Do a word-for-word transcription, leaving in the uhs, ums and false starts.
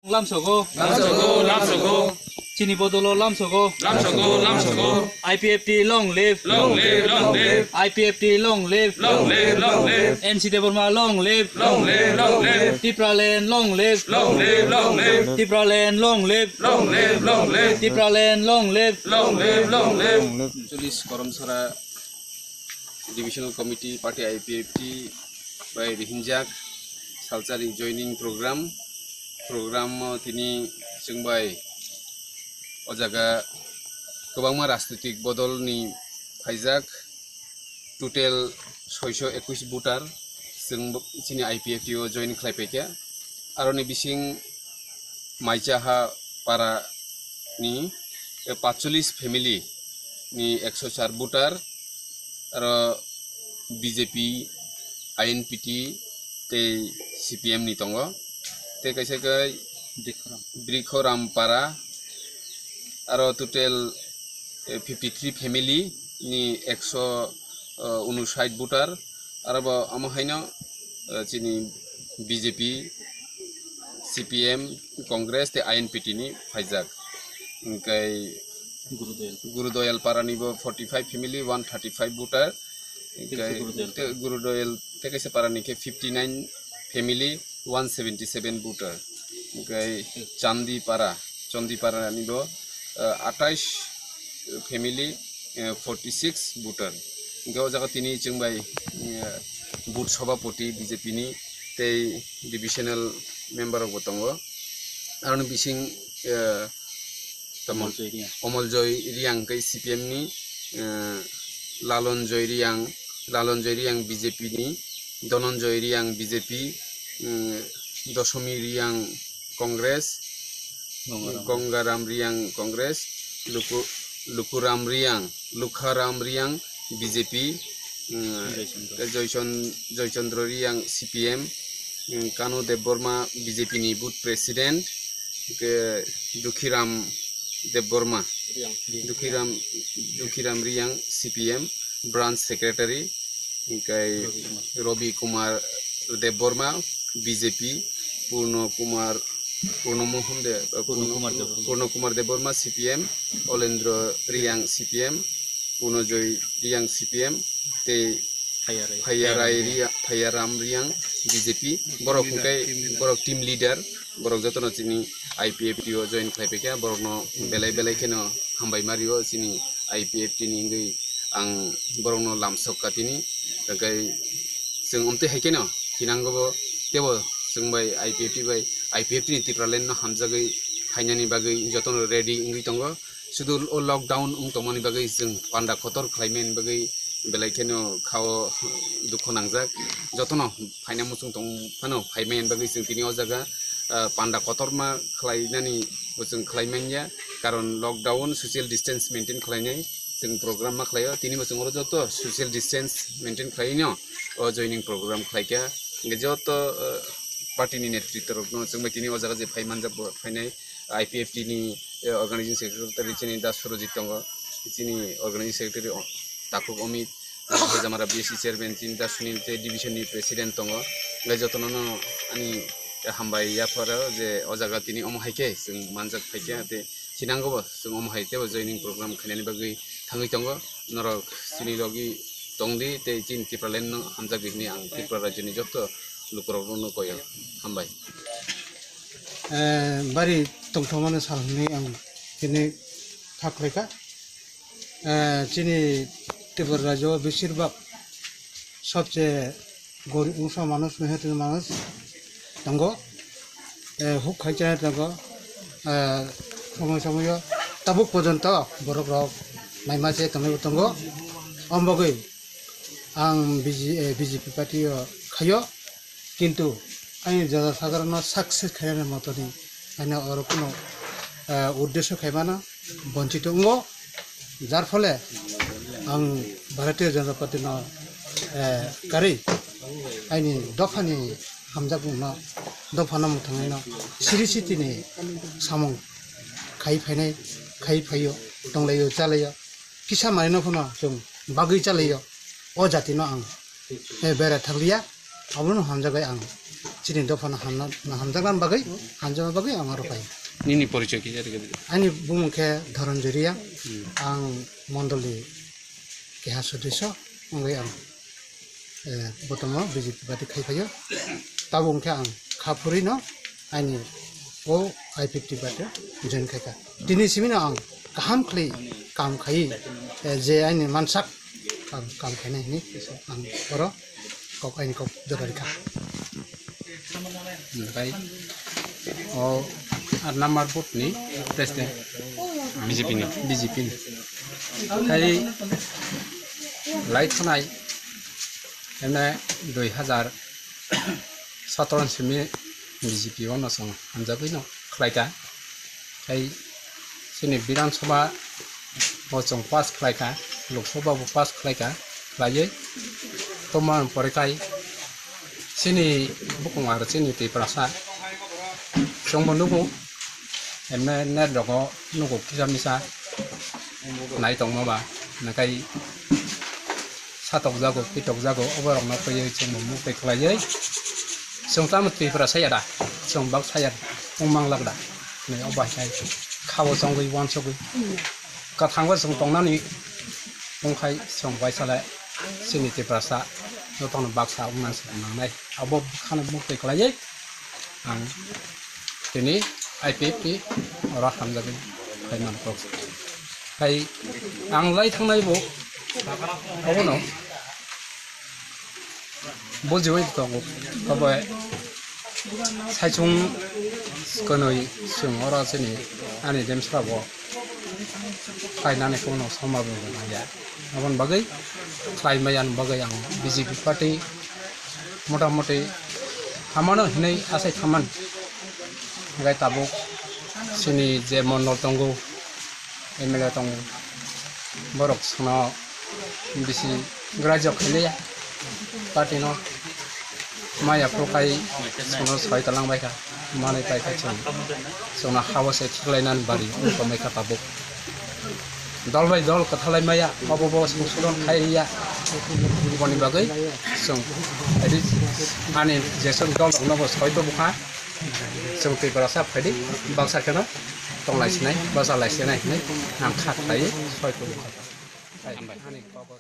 Lamsogo. Lamsogo, lamsogo. Chini bodolo lamsogo. Lamsogo, lamsogo. I P F T long live. Long live, long live. I P F T long live. Long live, long live. N C Debbarma long live. Long live, long live. Tipraland long live. Long live, long live. Tipraland long live. Long live, long live. Tipraland long live. Long live, long live. Police Koromsara Divisional Committee Party I P F T bai rihinjak salsari joining program. Program o tini chwng bai o jaga kwbangma rajnitik bodol ni phaijak, total soiso ekush voter chwng bo-, chini I P F T o join khlai paikha. Aroni bising Maichaha para ni, eh, patcholish family ni ekso char voter, aro B J P, I N P T tei C P M ni tongo. Tei kaisa khe Brikhoram. Brikhoram para, aro total, eh, fifty three family ni ekso, eh, unsait voter, aro bo omo haino, eh, chini B J P, C P M, Congress tei I N P T ni phaijak. Hingkai Gurudoyal. Gurudoyal para ni bo forty five family, one thirty five voter. Hingkai Gurudoyal. Te-, Gurudoyal tei kaisa para ni khe fifty nine family, one seventy seven voter. Hingkai Chandipara, Chandipara ni bo, eh, atais family, eh, forty six voter. Hingke o jaga tini chwng bai, eh, booth sobapoti B J P ni tei divisional member rok bo tongo. Aroni bising, eh, tamo Omol Joy Reang. Omol Joy Reang kei C P M ni, eh, Lalon Joy Reang, Lalon Joy Reang B J P ni, Dhananjay Reang B J P, mm, Dosomi Reang Congress, Gangaram. Gangaram Reang Congress, Luku-, Lukuram Reang, Lukharam Reang B J P, mm, Joy Chandra. Joy Chan-, Joy Chandra Reang C P M, mm, Kanu Debbarma B J P ni booth president, ke Dukhiram Debbarma, Reang. Dukhiram, Dukhiram Reang C P M branch secretary, hingkai Ravi Kumar. Ravi Kumar Debbarma B J P, Purno Kumar, Purno Mohon De-, Purno Kumar Debbarma. Purno Kumar Debbarma C P M, Olendro Reang C P M, Purnojoy Reang C P M, tei Phaiyarai. Phaiyarai Reang, Phaiyaram Reang B J P, borok hingkai borok team leader, borok jotono chini I P F T o join khlai paikha, borokno belai belai kheno hambai ma rio chini I P F T ni wngwi ang borokno lamsok ka tini, tei chwng omtwi hai kheno thinango bo teibo chwng bai I P F T bai, I P F T ni Tipraland no hamjagwi phainani bagwi jotono ready wngwi tongo. Sudu o lockdown wng tongmani bagwi chwng panda kotor khlaimani bagwi belai kheno khao dukhu nangjak. Jotono phaina muchung tong phano phaimani bagwi chwng tini o jaga, ah, panda kotorma khlainani bo chwng khlaimanya, karon lockdown, social distance maintain khlainai chwng program ma khlaio. Tini bo chwng oro joto social distance maintain khlaino o joining program khlaikha. Hingke joto, ah, party ni netritwa rokno chwng bai tini o jaga je phai manjak bo phainai. I P F T ni, eh, organizing secretary chini Da Surojit tongo, chini organizing secretary o-, Takhuk Amit, Hojamara B S C chairman chini Da Sunil tei division ni president tongo. Hingke jotono no ani hambai yapharo je o jaga tini omo hai khe chwng manjak phaikha tei thinango bo chwng omo hai teibo joining program khainani bagwi thangwi tongo. Norok chini logi tongdi tei chini Tipraland no hamjagwi hwnwi ang Tripura rajyoni joto lukurokno koyo. Hambai. Eh, bari tongthokmani sal hwnwi ang tini kha khlaikha. Eh, chini Tripura rajyo beshirbak sobche gorib ungsa manush, mehnati manush tongo. Eh, huk khai chai tongo. Eh, somoi somoi o tabuk porjonto borok rok naima se tongwi tongo. Omo bagwi ang B J, eh, B J P party o khaio. Kintu ani jora sagarano success khainani motoni ani oro kuno, eh, uddesho khaimano bonchito wngo, jar phole ang Bharatiya Janata Party no, eh, karwi ani dophani hamjakmungno, dophano mwthangnaino siri sitini samung khai phainai, khai phaio, tonglaio, chalaio, kisa manwino phano chwng bagwi chalaio, o jatino ang, eh, bera thakliya, abono hamjakbai ang Chini dophano hamna, hamjakna bagwi, hamjakna bagwi ang oro phai. Nini porichoi kisa rwgwi di. Ani bumung khe Dhoronjui Reang, hmm, ang mondoli keha sodisyo wngwi ang, eh, botomo B J P party khai phaio. Tabuk wngkhe ang kha phurwino ani o I P F T party join khaikha. Tini simino ang kaham khlai kam khai, eh, je ani mansak kam, kam khainai hinwi ang oro kok, aini kok jora rikha. Omo khai o aat number booth ni president, B J P ni. B J P ni. Khai lai thanai ene dui hazar satro simi B J P o no chwng hamjagwi no khlai kha. Khai chini Bidhan Sabha bo chwng pass khlai kha, Lok Sabha bo pass khlai kha, khlaiwi tongma pore khai chini bukung aro chini Tiprasa chwngbo nugo, emne net rogo nugo kisa misa nai tongma ba, nakai satok jago, pitok jago, oborokno twiwi chwngbo mukti khlaiwi chwng tamo Tiprasa ya da, chwng baksa ya wng manglak da, hinwi o bai khai khao chongwi uansugwi kwthango chwng tongnani wngkhai chwng uaisale chini Tiprasa jotono baksa wngna se nangnai. Abo khano mukti khlaiwi ang tini I P F T oro hamjagwi phai mankho. Khai ang lai thangnai bo abono bujiwi tongo. Obo saichung kwnwi chwng oro chini ani demsra bo khlainani kono soma bo nangya. Aboni bagwi khlai maya ni bagwi ang B J P party motamoti hamano hinwi asai thaman. Hwnkhe tabuk chini je mondol tongo, M L A tongo, borok chwngno bisi grajak khailiya party no. Maya phuru khai chwngno soi talangbaikha, manwi paikha chwng. Chwngno hao se khiklainani bari wng tongbaikha tabuk. Dol bai dol kwthalai maya, obo bo songsodon khai ya. Boni bagwi chwng, adi ani jeswk dol rokno bo soi tongkha. Chwng Tiprasa phaidi baksa kheno tonglai sinai, basa lai sinai hinwi ang kha khlaiwi soi tongkha. Ani kobo.